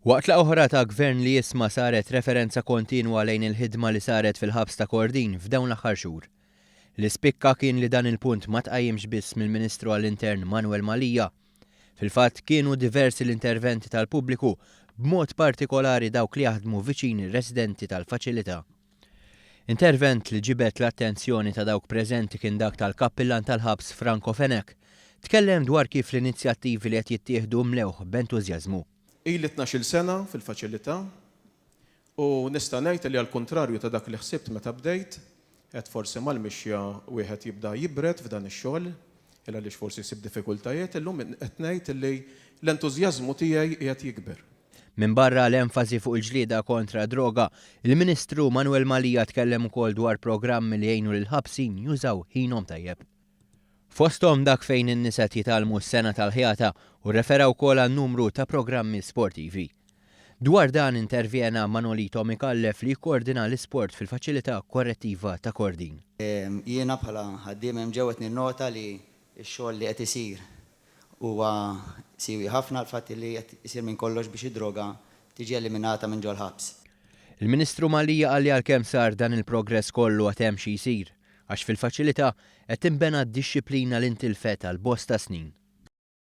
Waqt laqgħa oħra ta' Gvern li Jisma' saret referenza kontinwa lejn il-ħidma li saret fil-ħabs ta' Kordin f'dawn l-aħħar xhur. Li spikka kien li dan il-punt ma tqajjimx biss mill-Ministru għall-Intern Manuel Mallia. Fil-fatt kienu diversi l-interventi tal-pubbliku b'mod partikolari dawk li jaħdmu viċin ir-residenti tal-faċilità. Intervent li ġibed l-attenzjoni ta' dawk preżenti kien dak tal-Kappillan tal-Ħabs Franco Fenech. Tkellem dwar kif l-inizjattivi li qed jittieħdu mlewh b'entużjażmu. Ili tnax-il sena fil-faċilità u nista' ngħid li għall-kuntrarju ta' dak li ħsibt meta bdejt, għedt forsi mal-mixja wieħed jibda jibred f'dan ix-xogħol, il għaliex forsi jsib diffikultajiet, illum qed ngħid li l-entużjażmu tiegħi qiegħed jikber. Minbarra l-enfasi fuq il-ġlieda kontra d-droga, il-Ministru Manuel Mallia tkellem ukoll dwar programmi li jgħinu lill-ħabsin jużaw ħinhom tajjeb. Fosthom dak fejn in-nisa qed jitgħallmu s-sengħa tal-ħjata u rrefera wkoll għal numru ta' programmi sportivi. Dwar dan intervjena Manolito Micallef li jikkoordina l-isport fil-Faċilità Korrettiva ta' Kordin. Jiena bħala ħaddiem hemm ġewwa qed ninnota li x-xogħol li qed isir Huwa siewi ħafna l-fatt li qed isir minn kollox biex id-droga tiġi eliminata minn ġol-ħabs. Il-Ministru Mallia qal li għalkemm sar dan il-progress kollu għad hemm xi jsir, għax fil-faċilità qed tinbena d-dixxiplina li ntilfet għal bosta snin.